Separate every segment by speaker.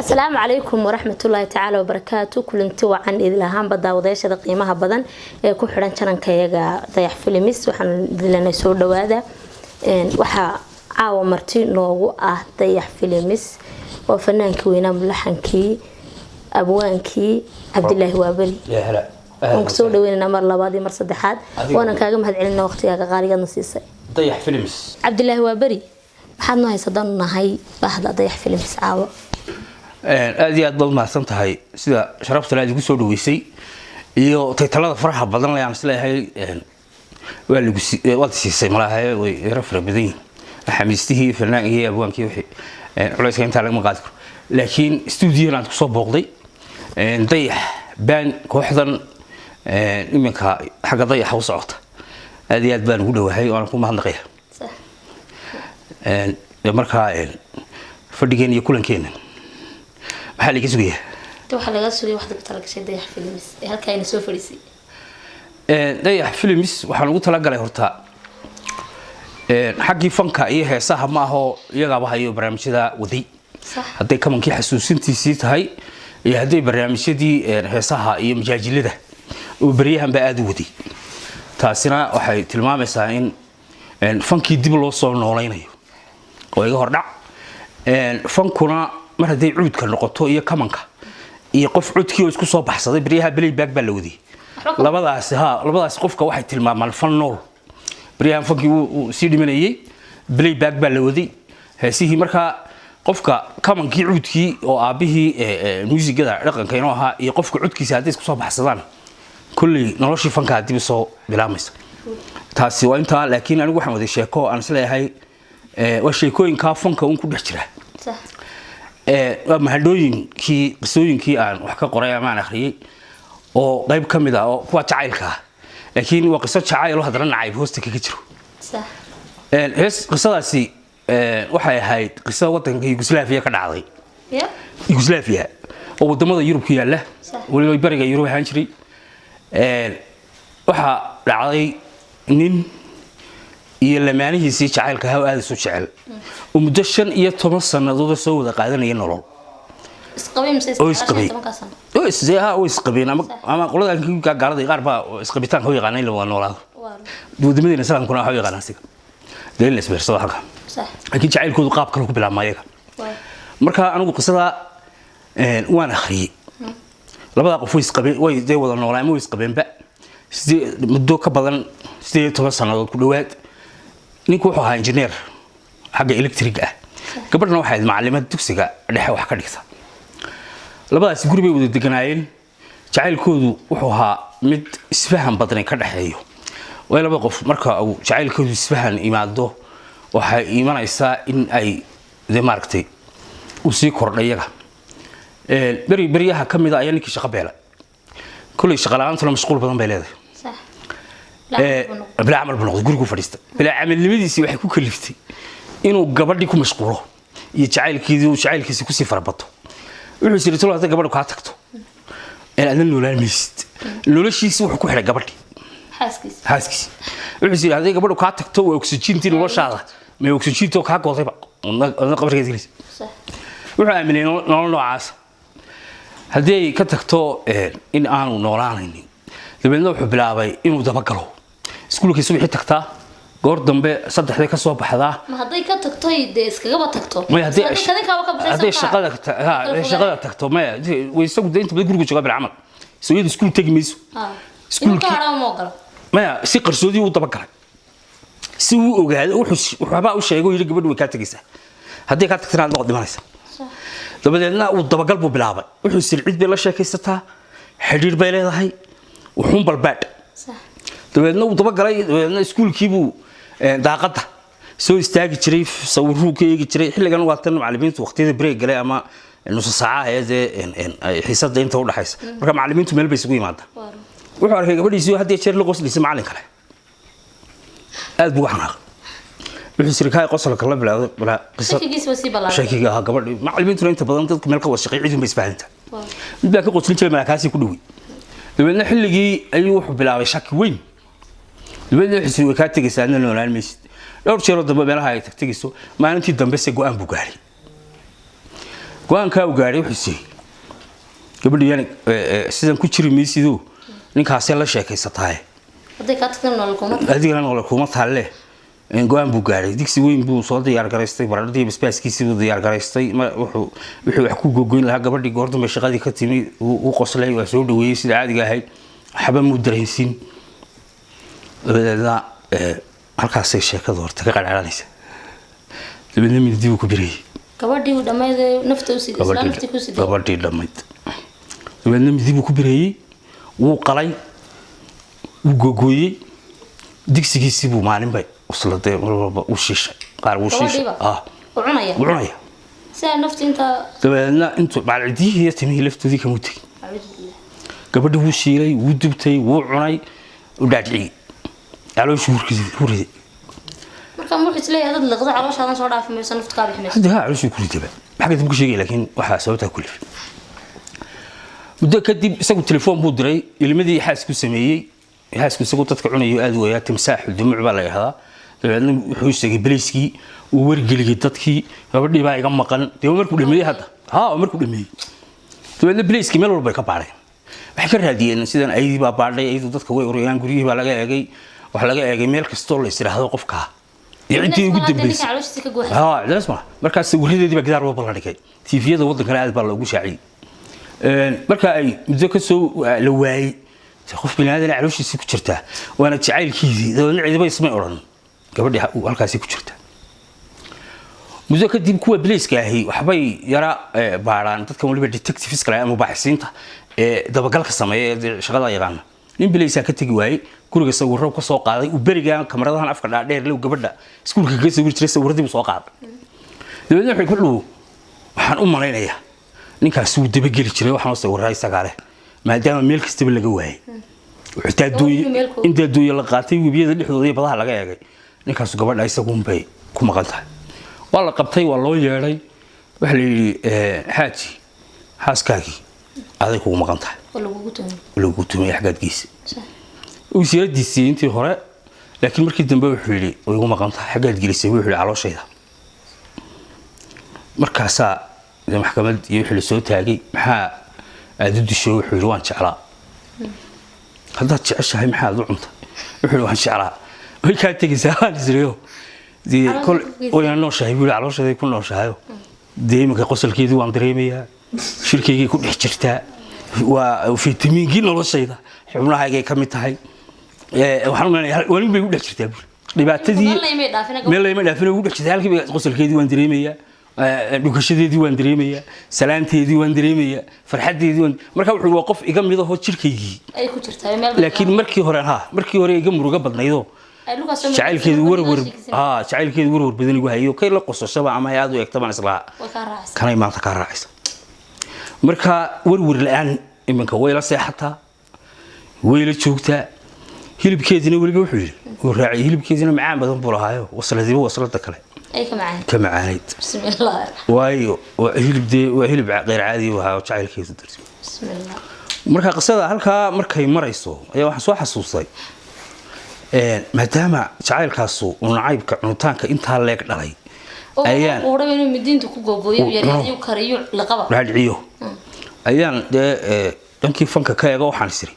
Speaker 1: Asalaamu calaykum waraxmatullaahi tacaala wabarakaatu. Kulanti wacan idil ahaanba daawadayaashada qiimaha badan ee ku xidhan channelkayaga Dayax Films. Waxaan idinleenahay soo dhawaada. Waxaa caawa marti noogu ah Dayax Films waa fanaankii weynaa, mulaxankii, abwaankii Cabdilaahi Waaberi. Waan kusoo dhaweynanaa mar labaad iyo mar saddexaad, waanan kaaga mahad celina waqtigaaga qaaligaadna siisay.
Speaker 2: Dayax Films.
Speaker 1: Cabdilaahi Waaberi, maxaad noo haysadanu nahay bahda Dayax Films caawa?
Speaker 2: Aad iyo aad baad umahadsan tahay sida sharafta aad igu soo dhaweysay iyo taytalada faraha badan le aan isleeyahay waa lagu waad siisay malaha, way yaro fara badan yihiin, xamiistihii, fanaankii, abwaankii, wixii culayska intaa lagama qaadi karo. Laakiin stuudiyan aan kusoo booqday Dayax baan kooxdan iminka xagga Dayaxa u socota, aad iyo aad baan ugu dhawahay waana ku mahadnaqaya. Markaa fadhigeen iyo kulankeena maxaa laga sugayaa?
Speaker 1: Waxaa laga sugay waxaad ugu talagashay Dayax Films ee halkaa ina soo fadhiisay.
Speaker 2: Dayax Films waxaan ugu talagalay horta xaggii fanka iyo heesaha ma aho, iyagaaba hayo barnaamijyada waday, hadday kamankii xasuusintiisii tahay iyo hadday barnaamijyadii heesaha iyo majaajilada oo beryahan baa aada u waday. Taasina waxay tilmaamaysaa in fankii dib loo soo noolaynayo oo iga hordhac. Fankuna mar hadday cuudka noqoto iyo kamanka iyo qof codkii oo isku soo baxsaday, beryaha playback baa la waday. Labadaasi ha labadaasi qofka waxay tilmaamaan fan nool. Beryahan fankii wuu sii dhimanayay, playback baa la waday heesihii. Markaa qofka kamankii, cuudkii oo aabbihii muusigada dhaqanka inoo ahaa iyo qofka codkiisa hadday isku soo baxsadaan, kolley noloshii fankaa dib soo bilaamaysa. Taasi waa intaa. Laakiin anigu waxaan waday sheeko aan isleeyahay waa sheekooyinkaa fanka un ku dhex jira. Waa mahadhooyinkii, qisooyinkii aan wax ka qoray ama aan akhriyey oo qayb ka mid ah oo kuwa jacaylka ah, laakiin waa qiso jacayl oo haddana nacayb hoosta kaga jiro. Hees qisadaasi waxay ahayd qiso wadanka Yugoslaviya ka dhacday. Yugoslaviya oo wadamada Yurub ku yaala, weliba bariga Yurub ahaan jiray. Waxaa dhacday nin iyo lamaanihiisii jacaylka ahaa oo aada isu jecel oo muddo 15 sannadood soo wada qaadanaya nolol.
Speaker 1: Isqabay mise?
Speaker 2: Oo isqabay.
Speaker 1: 15-ka sano.
Speaker 2: Oo oo isqabeen ama qolada gaalada qaar baa isqabitaanka u yaqaana in la wada noolaado. Wadamadeena islaamkuna waxa u yaqaanaa siga dee in la isbeersado halka, laakiin jacaylkoodu qaab kale ku bilaabma ayaga. Marka anigu qisada waan akhriyey. Labada qof way isqabeen, way dee wada noolaan ama way isqabeenba muddo ka badan 18 sannadood ku dhowaad. Ninku wuxuu ahaa injineer xagga electric ah, gabadhna waxay ahayd macalimad dugsiga dhexe wax ka dhigta. Labadaasi guri bay wada deganaayeen. Jacaylkoodu wuxuu ahaa mid isfahan badnay ka dhexeeyo, waayo labada qof marka uu jacaylkoodu isfahan imaado, waxay imanaysaa in ay dee maaragtay uu sii kordhay iyaga. Beri beryaha ka mid a ayaa ninkii shaqo beelay. Kolley shaqa la-aantuna mashquul badan bay leedahay. Bilaa camal buu noqday, gurigu fadhiistay. Bilaa camalnimadiisii waxay ku kaliftay inuu gabadhii ku mashquulo iyo jacaylkeedii, uu jacaylkiisi kusii farabato. Wuxuu is yidhi, talo hadday gabadhu kaa tagto in aadna noolaan maysid. Noloshiisi wuxuu ku xidhay gabadhii.
Speaker 1: Xaaskiisa.
Speaker 2: Xaaskiisi. Wuxuu is yidhi, hadday gabadhu kaa tagto, waa oksijiintii noloshaada, may oksijiintoo kaa goodayba wadna qabarkeed gelaysa. Wuxuu aaminay nolol noocaasa haddii ay ka tagto in aanu noolaanaynin. Dabeedna wuxuu bilaabay inuu dabagalo. Iskuulkii subaxii tagtaa, goor dambe 3-day ka soo baxdaa.
Speaker 1: Ma hadday ka tagto dee iskagaba tagto?
Speaker 2: Maya, haddii
Speaker 1: Hadday kadinkaaba ka baxaysa.
Speaker 2: Hadday shaqada ha, hadday shaqada tagto, maya, way isagu dee inta badan gurigu joogaa bilcamal, so iyadu iskuul tegi mayso.
Speaker 1: Inuu ka hadhaa ma ogolo.
Speaker 2: Maya, si qarsoodii uu dabagalay si uu ogaado. Wuxuu waxbaa u sheegay oo yidhi, gabadhu way kaa tegaysaa, haddii kaa tagtana aad noqod dhimanaysa. Dabadeedna uu dabagal buu bilaabay. Wuxuu sir cid bay la sheekaysataa, xidhiir bay leedahay, wuxuun balbaadh. Dabeedna uu dabagalay. Dabeedna iskuulkiibuu daaqadda soo istaagi jiray, sawiruu ka eegi jiray. Xilligan waa tan macallimiintu waqtiyada break galay ama nusa saacaha ee dee xiisadda inta u dhaxaysa, marka macallimiintu meel bay isugu yimaadaan. Wuxuu arkay gabadhiisii had iyo jeer la qoslaysa macallin kale. Aad buu u xanaaqay. Wuxuu siri kaay qosolka la bilowday balaa qiso.
Speaker 1: Shakigiis waa sii ballaaray.
Speaker 2: Shakiga ahaa gabadhi. Macallimiintuna inta badan dadku meel ka wada shaqeey cidun bay isfahantaa. Mid baa ka qoslin jiray, malakaasii ku dhowey. Dabeedna xilligii ayuu wuxuu bilaabay shaki weyn. Dabeedna wuxuu siri, way kaa tegaysaa, adna noolaan maysid. Dhowr jeeroo dambe meelaha ay tagtegayso, maalintii dambe se go-aan buu gaaray. Go-aankaa uu gaadhay wuxuu siiyey gabadhi, yani sidan ku jiri maysidoo ninkaasee la sheekaysatahay.
Speaker 1: Hadday kaa tagtana nolol kuma.
Speaker 2: Adigana nolol kuma taalle. Go-aan buu gaadhay. Digsi weyn buu soo diyaar garaystay, baradhadii, basbaaskiisii buu diyaar garaystay. Wuxuu wax ku gogoyn lahaa gabadhii. Goor dambe shaqadii ka timi, wuu qoslay, waa soo dhaweeyey sida caadiga ahayd, waxba muu dareensiin. Dabadeedna halkaasay sheekadu horta ka qaraaranaysa. Dabeedna mindi buu ku birayey.
Speaker 1: Gabadhii uu dhammayd nafta usii isla naftii ku siday.
Speaker 2: Gabadhii dhammayd. Dabeedna mindi buu ku bireeyey, wuu qalay, wuu gogooyey. Digsigiisii buu maalinba usladee mar walba u shiishay, qaar wuu shiishay.
Speaker 1: Gabadhiiba?
Speaker 2: Ah.
Speaker 1: U cunaya.
Speaker 2: Wuu cunaya.
Speaker 1: Sidaa nafti intaa.
Speaker 2: Dabeedna intuu maalcidiyihii iyo timihii laftoodii kamuu tegin.
Speaker 1: Acuudu billah.
Speaker 2: Gabadhii wuu shiilay, wuu dubtay, wuu cunay, u dhaadhiciyey, calooshii ku riday.
Speaker 1: Marka wuxuu isleeyahay dad liqdo calooshaadan soo dhaafi mayso, naftu kaa bixi mayso.
Speaker 2: Hadda ha calooshii ku ridaba, maxaa kadib ku sheegay, laakiin waxaa sababtaa ku lifay. Muddo kadib isagu telefoon buu diray. Ilmadii xaasku sameeyey, xaasku isagu dadka cunayo aad u weeyaa, timsaaxu dumuc baa la yidhahdaa. Dabeedna wuxuu sheegay beliiskii, uu wargeliyey dadkii, gabadhii baa iga maqan. Dee markuu dhameeyey hadda ha markuu dhameeyey, dabeedna beliiskii meel walba ay ka baadheen, waxay ka raadiyeen sidan. Ayadii baa baadhay, ayadu dadka way urayaan, guryihii baa laga eegay, waxa laga eegay meel kastoo la is idhaahdo qofkaa iyo ciddii ugu dambeysay.
Speaker 1: Ninka calooshiisa ka guuxay.
Speaker 2: Haa, cidaas ma markaas sawiradeedii baa gidaar walba la dhigay, TV-yada waddankana aad baa loogu shaaciyey. Marka ay muddo ka soo la waayey, se qof bini aadan calooshiisii ku jirtaa, waana jacaylkiisii. Dabeedna cidiba ismay odhan gabadhii halkaasii ku jirta. Muddo kadib kuwa biliiska ahi waxbay yara baadhaan dadkan, waliba detectives kale ama baaxisiinta ee dabagalka sameeya ee dee shaqada yaqaana. Nin biliisaa ka tegi waayey guriga, sawirro ka soo qaaday uu beriga kamaradahan afka dhaadheer low gabadha iskuulka kaga sawiri jiray, sawirradii buu soo qaaday. Dabeedna wuxuu ku dhow, waxaan u malaynayaa ninkaasi wuu dabageli jiray, waxaan sawiraa isagaa leh, maadaama meel kastaba laga waayey. Xitaa
Speaker 1: Gabadhu meel ku-
Speaker 2: intaa doonya la qaatay, webiyada dhexdooda iyo badaha laga eegay, ninkaasu gabadha isagunbay ku maqan tahay. Waa la qabtay, waa loo yeedhay, waxaa la yidhi, xaaji, xaaskaagii aday kugu maqan tahay.
Speaker 1: Oo lagugu tumay.
Speaker 2: Lagu tumay, xaggaad geysay?
Speaker 1: Sax.
Speaker 2: Uu siiradiisii intii hore, laakiin markii dambe wuxuu yidhi way igu maqan tahay. Xaggaad gelisay? Wuxuu yidhi calooshayda. Markaasaa dee maxkamad iyo wixii la soo taagay. Maxaa aad u disho? Wuxuu yidhi waan jeclaa. Haddaad jeceshahay maxaad u cuntay? Wuxuu yidhi waan jeclaa. Way kaa tegaysaa waan isiriyo dee
Speaker 1: Caloosha
Speaker 2: kol
Speaker 1: ku geysay.
Speaker 2: Wayna nooshahay buu yidhi, calooshaday ku nooshahayo. Dee iminka qosolkeedii waan dareemayaa, shirkaygay ku dhex jirtaa, waa fitamiinkii noloshayda, xubnahaygay ka mid tahay. Waxaan u maleynayaa weli bay ku dhex jirtaa buuri dhibaatadii.
Speaker 1: Meel laymay dhaafin.
Speaker 2: Meel layma dhaafin, ugu dhex jirtaa. Halkii qosolkeedii waan dareemayaa, dhunkashadeedii waan dareemayaa, salaanteedii waan dareemayaa, farxadeedii waan. Marka wuxuu waa qof iga mid ahoo jirkaygii
Speaker 1: ay ku jirtaa meel.
Speaker 2: Laakiin markii hore ha markii hore iga murugo badnaydoo
Speaker 1: ay lugaas soo
Speaker 2: jacaylkeedu warwar, ha, jacaylkeedu warwar badan igu hayo, kay la qosashaba ama ay aad u eegta baan islahaa
Speaker 1: way kaa raacsan.
Speaker 2: Kanay maanta kaa raacaysa. Marka warwar la-aan iminka way la seexataa, way la joogtaa. Hilibkeedina weliba wuxuu yidhi wuu raacay, hilibkeedina macaan badan buu lahaayo, wasladiba waslada kale
Speaker 1: ay ka macaan
Speaker 2: ka macaanayd.
Speaker 1: Bismillah.
Speaker 2: Waayo waa hilib, dee waa hilib qeyr caadi u ahaa oo jacaylkeedu darti.
Speaker 1: Bismillah.
Speaker 2: Marka qisada halkaa markay marayso ayaa waxaan soo xasuustay, maadaama jacaylkaasu uu nacaybka cunitaanka intaa leeg dhalay ayaan
Speaker 1: uu rabo inuu midiinta ku googooyo
Speaker 2: Uu
Speaker 1: yareeyo
Speaker 2: cuno.
Speaker 1: Kariyo liqaba.
Speaker 2: Dhaadhiciyo ayaan dee dhankii fanka ka eego. Waxaan isiri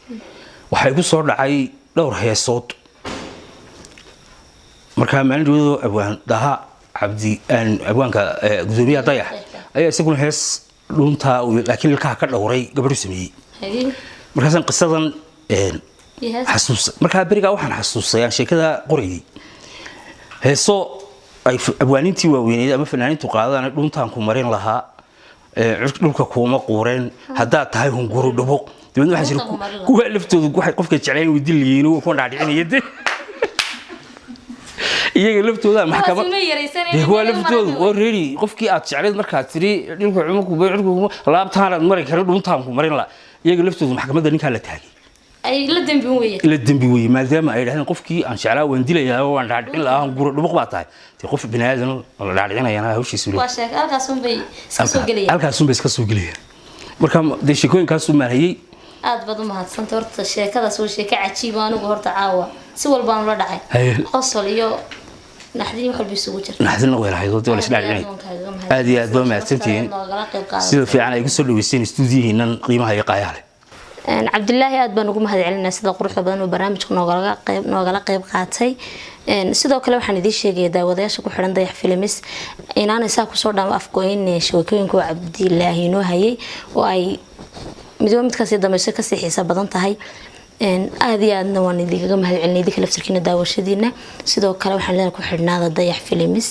Speaker 2: waxaa igu soo dhacay dhowr heesood. Markaa maalin dhawado abwaan Daha Cabdi abwaanka gudoomiyaha Dayax ayaa isaguna hees dhuuntaa laakiin ilkaha ka dhowray gabadhu sameeyey.
Speaker 1: Haye.
Speaker 2: Markaasaan qisadan
Speaker 1: iyo hees.
Speaker 2: Xasuus markaa berigaa waxaan xasuustay aan sheekada qorayay heeso ay abwaanintii waaweyneyd ama fanaaniintu qaadaan: dhuuntaan ku marin lahaa, dhulka kuuma quureen haddaad tahay hunguru dhubuq. Dabeedna waxaa jira
Speaker 1: Dhuunta ku marin lahaa.
Speaker 2: Kuwa laftoodu waxay qofka jeclayn way dilayiin oo kuwa dhaadhicinaya de iyaga laftooda maxkamad.
Speaker 1: Kuwaasi ma yaraysanaynin,
Speaker 2: Dee kuwa
Speaker 1: meel
Speaker 2: laftoodu
Speaker 1: marin.
Speaker 2: Oo reeri qofkii aad jeclayd markaad tiri dhulka cumaku cirku laabtaanaad mari karin, dhuuntaan ku marin la, iyaga laftoodu maxkamadda ninkaa la taagay.
Speaker 1: Ay la dambin weeye.
Speaker 2: La dembi weeye, maadaama ay dhahdeen qofkii aan jeclaa waan dilayaa oo waan dhaadhicin lahaa, guro dhubuq baa tahay. Dee qof bini aadan oo la dhaadhicinayana hawshiisu
Speaker 1: Waa sheek halkaas un bay iska soo gelayaan.
Speaker 2: Halkaasun bay iska soo gelayaan. Marka dee sheekooyinkaasu maanhayey.
Speaker 1: Aad baad u mahadsanta. Horta sheekadaas waa sheeko cajiib. Anigu horta caawa si walbaan ula dhacay.
Speaker 2: Haye.
Speaker 1: Qosol iyo Naxdin wax walba isugu jirta.
Speaker 2: Naxdinna way lahayd oo dee waa la isdhaadhicinay. Aad iyo aad baa mahadsantihiin sida fiican ay kusoo dhaweyseen stuudiyihiinan qiimaha iyo qaayaha leh.
Speaker 1: Cabdilaahi aad baan ugu mahad celinaa sida quruxda badan uu barnaamijka noogala qayb qaatay. Sidoo kale waxaan idiin sheegaya, daawadayaasha ku xidhan Dayax Films, inaanay saa kusoo dhaamo afgo-in sheekooyinka uu Cabdilaahi inoo hayay oo ay midba mid kasii dambayso kasii xiisa badan tahay. Aad iyo aadna waan idinkaga mahad celinay idinka laftarkiina daawashadiina. Sidoo kale waxaan leenahay ku xidhnaada Dayax Films.